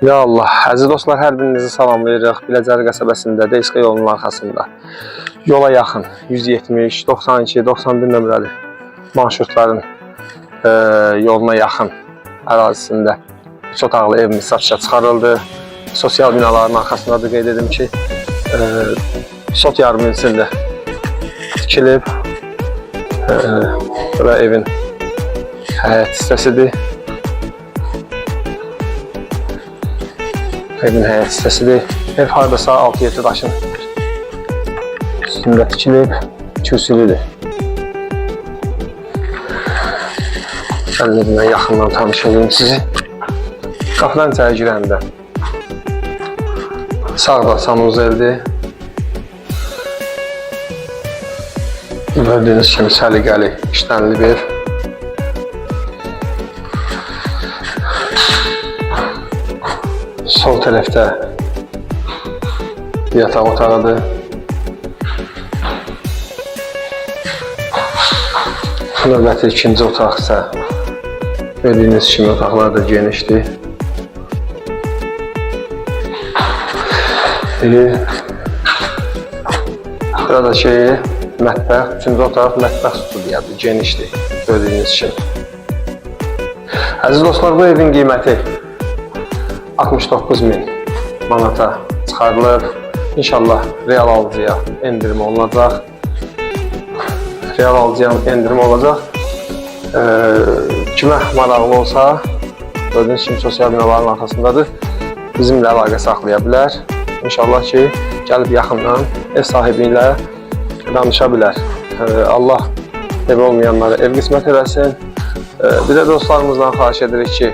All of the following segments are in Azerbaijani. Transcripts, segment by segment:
Ya Allah, əziz dostlar, hər birinizi salamlayırıq. Biləcəri qəsəbəsində, Deyska yolunun arxasında. Yola yaxın 170, 92, 91 nömrəli marşrutların yoluna yaxın ərazisində 3 otaqlı evimiz satışa çıxarıldı. Sosial binaların arxasındadır, qeyd edim ki, sot yarımın içində tikilib. Bura evin həyət hissəsidir. Evin həyət hissəsidir. Ev hardasa 6-7 daşın üstündə tikilib, kürsülüdür. Gəlin evimlə yaxından tanış edeyim sizi. Qapıdan içəri girəndə sağda sanuzeldir. Gördüyünüz kimi səliqəli, işlənli bir ev. Sol tərəfdə yataq otağıdır. Növbəti ikinci otaq isə gördüyünüz kimi otaqlar da genişdir. Buradakı mətbəx, üçüncü otaq mətbəx studiyadır, genişdir gördüyünüz kimi. Əziz dostlar, bu evin qiyməti 69 min manata çıxarılır. İnşallah real alıcıya endirim olunacaq. Real alıcıya endirim olacaq. Kimə maraqlı olsa, gördüyünüz kimi sosial binaların arxasındadır. Bizimlə əlaqə saxlaya bilər. İnşallah ki, gəlib yaxından ev sahibi ilə danışa bilər. Allah ev olmayanlara ev qismət eləsin. Bir də dostlarımızdan xahiş edirik ki,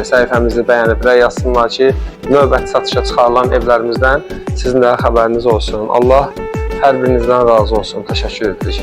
səhifəmizi bəyənib rəy yazsınlar ki, növbəti satışa çıxarılan evlərimizdən sizin də xəbəriniz olsun. Allah hər birinizdən razı olsun. Təşəkkür edirik.